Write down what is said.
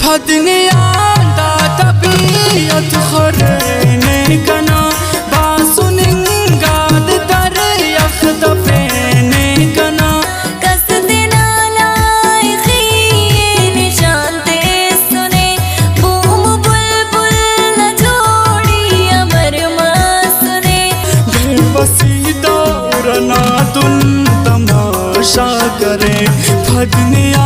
پد نیاد ءَ طبیعت خرینے کناں، باسن انگاد در یخ دفینے کناں۔ کس دنا لائخی نشان تیسنے، بوم بلبل نہ جوڑی امر ماسنے۔ بے وسی دورنا دن تماشا کرے، پد نیاد